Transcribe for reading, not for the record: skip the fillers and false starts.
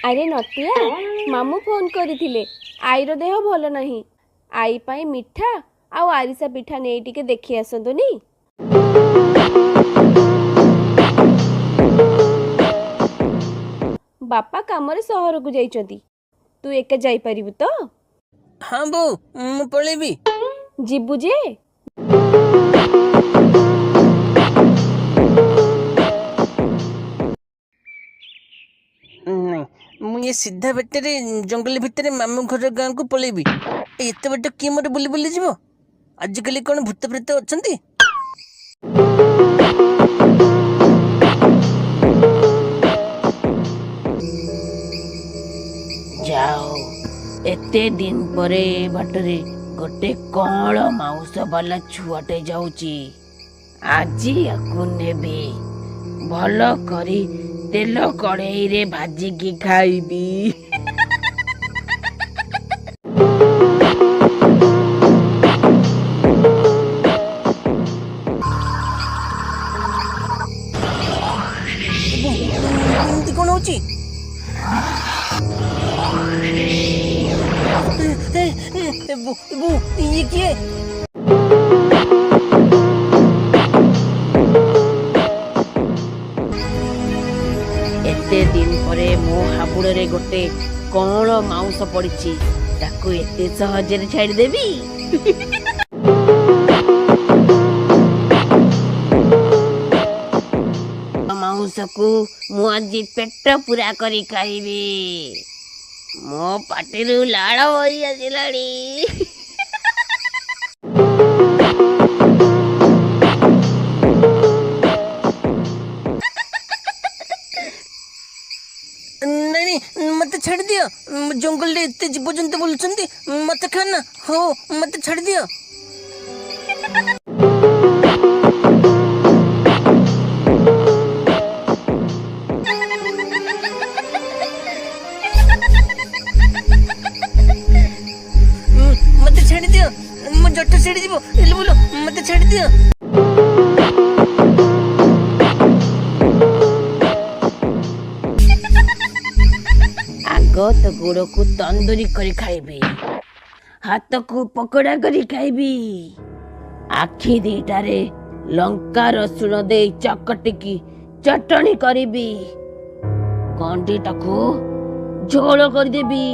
ଆରେ ନଟିଆ, ମାମୁଁ ଫୋନ୍ କରିଥିଲେ, ଆଈର ଦେହ ଭଲ ନାହିଁ। ଆଈ ପାଇଁ ମିଠା ଆଉ ଆରିସା ପିଠା ନେଇ ଟିକେ ଦେଖି ଆସନ୍ତୁନି। ବାପା କାମରେ ସହରକୁ ଯାଇଛନ୍ତି, ତୁ ଏକା ଯାଇପାରିବୁ ତ? ହଁ ବୋଉ, ମୁଁ ପଳେଇବି। ଯିବୁ ଯେ। ନାଇଁ, ମୁଁ ଏ ସିଧା ବାଟରେ ଜଙ୍ଗଲ ଭିତରେ ମାମୁଁ ଘର ଗାଁକୁ ପଳେଇବି। ଏତେ ବାଟ କିଏ ମୋର ବୁଲି ବୁଲି ଯିବ? ଆଜିକାଲି କ'ଣ ଭୂତ ପ୍ରେତ ଅଛନ୍ତି? ଯାଉ, ଏତେ ଦିନ ପରେ ଏ ବାଟରେ ଗୋଟେ କଅଁଳ ମାଉଁସ ବାଲା ଛୁଆଟେ ଯାଉଛି। ଆଜି ୟାକୁ ନେବି, ଭଲ କରି ତେଲ କଢ଼େଇରେ ଭାଜିକି ଖାଇବି। ବୋଉ, ଏମିତି କ'ଣ ହଉଛି? ବୋଉ, ଇଏ କିଏ? ଏତେ ଦିନ ପରେ ମୋ ହାବୁଡ଼ରେ ଗୋଟେ କଅଁଳ ମାଉଁସ ପଡ଼ିଛି, ତାକୁ ଏତେ ସହଜରେ ଛାଡ଼ିଦେବି? ମାଉଁସକୁ ମୁଁ ଆଜି ପେଟ ପୂରା କରି ଖାଇବି। ମୋ ପାଟିରୁ ଲାଳ ବହି ଆସିଲାଣି। ନାଇଁ ନାଇଁ, ମତେ ଛାଡ଼ିଦିଅ। ଜଙ୍ଗଲରେ ଏତେ ଜୀବଜନ୍ତୁ ବୁଲୁଛନ୍ତି, ମତେ ଖାନା। ହଉ, ମତେ ଛାଡ଼ିଦିଅ। ମତେ ଛାଡ଼ିଦିଅ, ମୋ ଜଟ ଛିଡ଼ିଯିବ। ଇଲୁ ବୁଲୁ, ମତେ ଛାଡ଼ିଦିଅ। ଆଗ ତ ଗୋଡ଼କୁ ତନ୍ଦୁରୀ କରି ଖାଇବି, ହାତକୁ ପକୋଡ଼ା କରି ଖାଇବି, ଆଖି ଦିଟାରେ ଲଙ୍କା ରସୁଣ ଦେଇ ଚକଟିକି ଚଟଣି କରିବି, ଗଣ୍ଡିଟାକୁ ଝୋଳ କରିଦେବି।